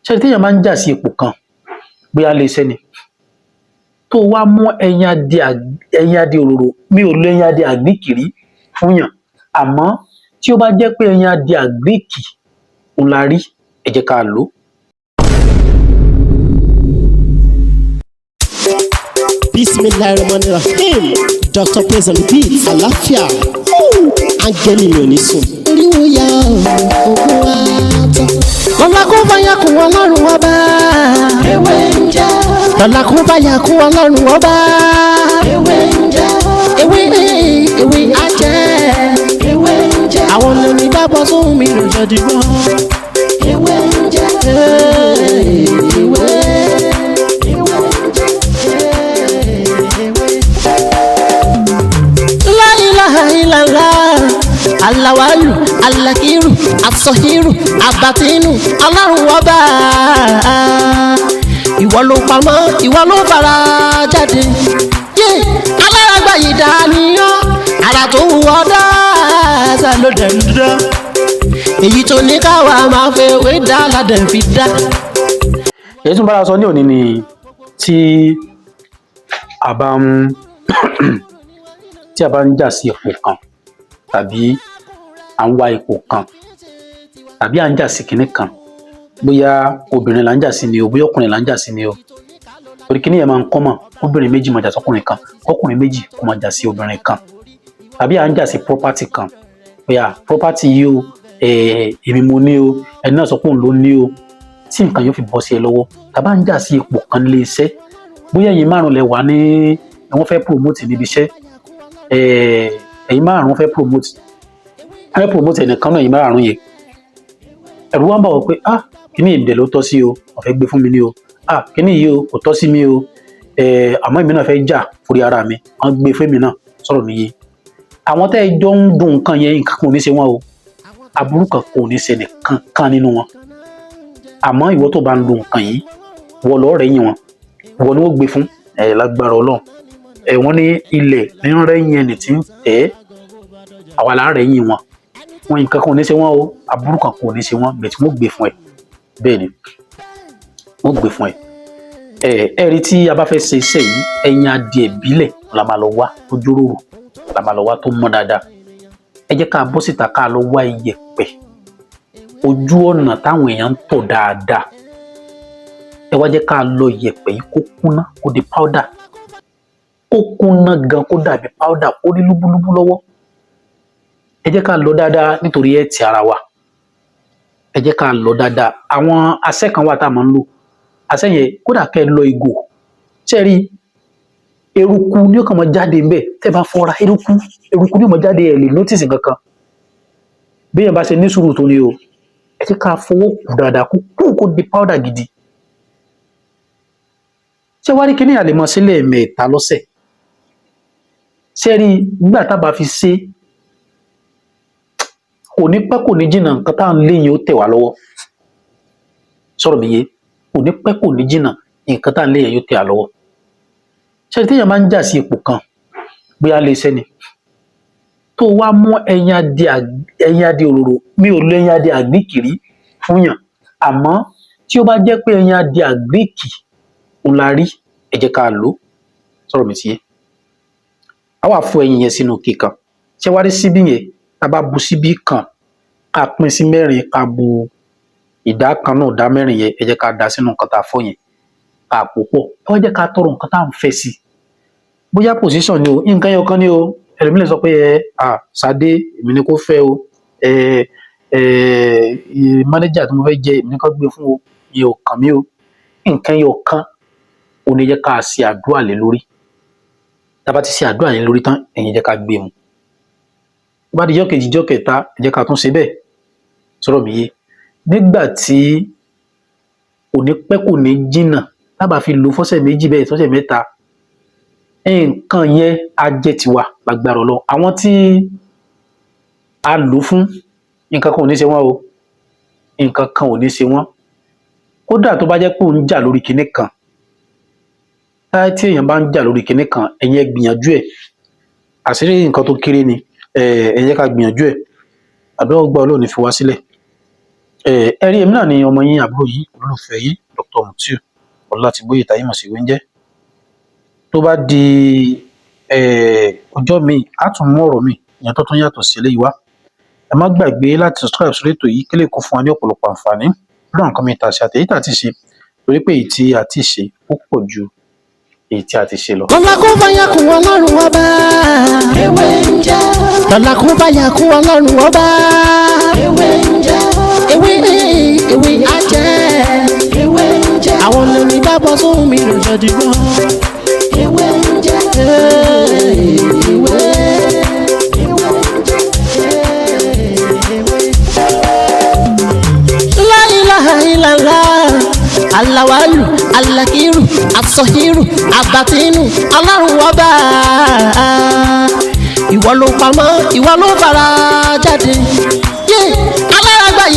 Ṣé téèyàn bá ń jà sí ipò kan, bóyá ilé iṣẹ́ ni, tó wá mú ẹyin adìẹ, ẹyin adìẹ òróró, mi ò lo ẹyin adìẹ agric rí fún yàn, àmọ́ tí ó bá jẹ́ pé ẹyin adìẹ agric òun la rí, ẹ jẹ́ ká lò ó. Bismillahirrahmanirrahim. Dr. Praise on the beat. Àlàáfíà. Áńgẹ́lì mi ò ní sùn. Oríwo ya ògùn wa tán. Lọ́la kó bá yà kún Ọlọ́run ọba. Ewé ń jẹ́. Lọ́la kó bá yà kún Ọlọ́run ọba. Ewé ń jẹ́. Ewé ewé á jẹ́. Ewé ń jẹ́. Àwọn lèmi bá bọ́ sóhun mi lò jọ dìgbọ́. Ewé ń jẹ́. Ewé. Ewé ń jẹ́. Ewé. La ilaha illallah. Alawalu, alakiru, asọhiru, abatinu, Ọlọ́run ọba. Ìwọ ló pamọ́, ìwọ ló fara jáde. Yé, alárágbá yìí dàníyàn, ara tó wù ọ́ dáadáa ló dẹ̀ ń dán. Èyí tó ní káwa máa fẹ́ wé dá ládẹ̀ fi dá. Èyí tí mo bára sọ ní òní ni tí a bá ń tí a bá ń jà sí ipò kan, tàbí à ń wá ipò kan, tàbí à ń jà sí kinní kan, bóyá obìnrin là ń jà sí ni o, bóyá ọkùnrin là ń jà sí ni o, torí kinní yẹn máa ń common, obìnrin méjì máa jà sọ́kùnrin kan, ọkùnrin méjì kó máa jà sí obìnrin kan, tàbí à ń jà sí property kan, bóyá property yìí o, èmi mo ní o, ẹni náà sọ pé òun ló ní o, tí nǹkan yóò fi bọ́ sí ẹ lọ́wọ́, tàbí à ń jà sí ipò kan nílé iṣẹ́, bóyá ẹ̀yin márùn lẹ wà ní wọ́n fẹ́ promote níbi iṣẹ́, ẹ̀yin márùn fẹ́ promote, wọ́n fẹ́ promote ẹnìkan náà, ẹ̀yin márùn yẹn, ẹ̀rù wá ń bà wọ́n pé, "Ah, kíní ìdẹ̀ ló tọ́ sí o, wọ́n fẹ́ gbé fún mi ní o. Ah, kíní yìí o, kò tọ́ sí mi o, àmọ́ èmi náà fẹ́ jà fúri ara mi, wọ́n gbé fún mi náà." Sọ̀rọ̀ mi yé? Àwọn tẹ́ ẹ jọ ń dùn nǹkan yẹn, nǹkan kan ò ní ṣe wọ́n o, aburú kan kò ní ṣe nìkan kan nínú wọn, àmọ́ ìwọ tó bá ń lo nǹkan yìí, wọ́n lọ́ọ́ rẹ̀ yìn wọn, ìwọ ni wọ́n gbé fún ẹ lágbára Ọlọ́run. Ẹ wọ́n ní ilẹ̀ ní rẹ́yìn ẹni tí ń tẹ̀ ẹ́, àwa là ń rẹ́yìn wọn. Wọn nǹkan kan ò ní ṣe wọ́n o, aburú kan kò ní ṣe wọ́n bẹ́ẹ̀ tí wọ́n gbé fún ẹ. Bẹ́ẹ̀ ni wọ́n gbé fún ẹ. Ẹ ẹ rí, tí a bá fẹ́ ṣe iṣẹ́ yìí, ẹyin adìẹ ìbílẹ̀ la máa lọ wá, tó jóròrò la máa lọ wá, tó mọ́ dáadáa. Ẹ jẹ́ ká bọ́ síta, ká lọ wá iyẹ̀pẹ̀ ojú ọ̀nà táwọn èèyàn ń tọ̀ dáadáa. Ẹ wá jẹ́ ká lọ iyẹ̀pẹ̀ yìí kó kúnná, kó di powder, kó kúnná gan, kó dàbí powder, kó rí lúbúlúbú lọ́wọ́. Ẹ jẹ́ ká lọ dáadáa nítorí ẹ̀ ti ara wa. Ẹ jẹ́ ká lọ dáadáa. Àwọn asẹ́ kan wà tá a máa ń lò. Asẹ́ yẹn, kódà kẹ́ ẹ lọ ìgò, ṣé ẹ rí eruku ní ó kàn máa jáde ńbẹ̀. Tẹ́ bá fọ́ra, eruku eruku ní ó máa jáde, ẹ̀ lè notice kankan. Bí èèyàn bá ṣe ní sùúrù tó ní o. Ẹ jẹ́ ká fọwọ́ kù dáadáa, kó kú, kó di powder gidi. Ṣé wá rí kíní àlè mọ́ sílẹ̀ mẹ́ta lọ́sẹ̀? Ṣé rí, nígbà tá a bá fi ṣe, kò ní pẹ́, kò ní jìnnà, nǹkan tá à ń lé yẹn ó tẹ̀ wá lọ́wọ́. Sọ̀rọ̀ mi yé? Kò ní pẹ́, kò ní jìnnà, nǹkan tá à ń lé yẹn yóò tẹ̀ wá lọ́wọ́. Ṣé téèyàn máa ń jà sí ipò kan, bóyá ilé iṣẹ́ ni, tó wá mú ẹyin adìẹ, ẹyin adìẹ òróró, mi ò lo ẹyin adìẹ agric rí fún yàn, àmọ́ tí ó bá jẹ́ pé ẹyin adìẹ agric òun la rí, ẹ jẹ́ ká lò ó. Sọ̀rọ̀ mi ti yé? A wá fọ ẹyin yẹn sínú ike kan. Ṣé wá rí síbí yẹn, tá a bá bu síbí kan, ká pín sí mẹ́rin, ká bu ìdá kan náà, ìdá mẹ́rin yẹn, ẹ jẹ́ ká dà sínú nǹkan tá a fọ́ yẹn, ká pò pọ̀. Ẹ wá jẹ́ ká tọrọ nǹkan tá à ń fẹ́ sí i, bóyá position ni o, nǹkan yẹn kan ni o. Ẹlòmíì lè sọ pé, "Ẹ à Ṣadé, èmi ni kó fẹ́ o. Ẹ ẹ manager tí mo fẹ́ jẹ, èmi ni kó gbé fún o." Ìyẹn ò kàn mí o. Nǹkan yẹn kan ò ní jẹ́ ká ṣe àdúrà lé lórí. Tá a bá ti ṣe àdúrà yẹn lórí tán, ẹ̀yin jẹ́ ká gbé mu. Tó bá di jọ́ kejì, jọ́ kẹta, ẹ jẹ́ ká tún ṣe bẹ́ẹ̀. Sọ̀rọ̀ mi yé? Nígbà tí kò ní pẹ́, kò ní jìnnà, tá a bá fi lò fọ́sẹ̀ 2 bẹ́ẹ̀, fọ́sẹ̀ 3, nǹkan yẹn á jẹ́ tiwa lágbára Ọlọ́run. Àwọn tí a lò fún, nǹkan kan ò ní ṣe wọ́n o, nǹkan kan ò ní ṣe wọ́n. Kódà tó bá jẹ́ pé òun jà lórí kinní kan, tí èèyàn bá ń jà lórí kinní kan, ẹ̀yin ẹ gbìyànjú ẹ̀. Àṣírí nǹkan tó kéré ni. Ẹ jẹ́ ká gbìyànjú ẹ̀. Àdúrà ó gbà, Ọlọ́run ní fi wá sílẹ̀. Ẹ rí, èmi náà ni ọmọ yín, àbúrò yín, olólùfẹ́ yín, Dr. Mutiu Ọlátìbóyè táyé mọ̀ sí Wíńjẹ́. Tó bá di ọjọ́ míì, á tún mú ọ̀rọ̀ míì ìyẹn tó tún yàtọ̀ sí eléyìí wá. Ẹ má gbàgbé láti subscribe sórí ètò yìí kí lè kó fún wa ní ọ̀pọ̀lọpọ̀ àǹfààní lórí àwọn nǹkan mi tà ṣe àtẹ̀yí tà ti ṣe, torí pé èyí tí a ti ṣe ó pọ̀ ju èyí tí a ti ṣe lọ. Lọ́la kó báyà kún Ọlọ́run ọba. Ewé ń jẹ́. Lọ́la kó báyà kún Ọlọ́run ọba. Ewé ń jẹ́. Ewé ewé á jẹ́. Ewé ń jẹ́. Àwọn olórí bá bọ́ sóhun mi lò jọ dìgbọ́. Ewé ń jẹ́. Ewé. Ewé ń jẹ́. Ewé. La ilaha illallah. Alawalu, alakiru, asọhiru, abatinu, Ọlọ́run ọba. Ìwọ ló pamọ́, ìwọ ló fara jáde. Yé, alárágbá yìí.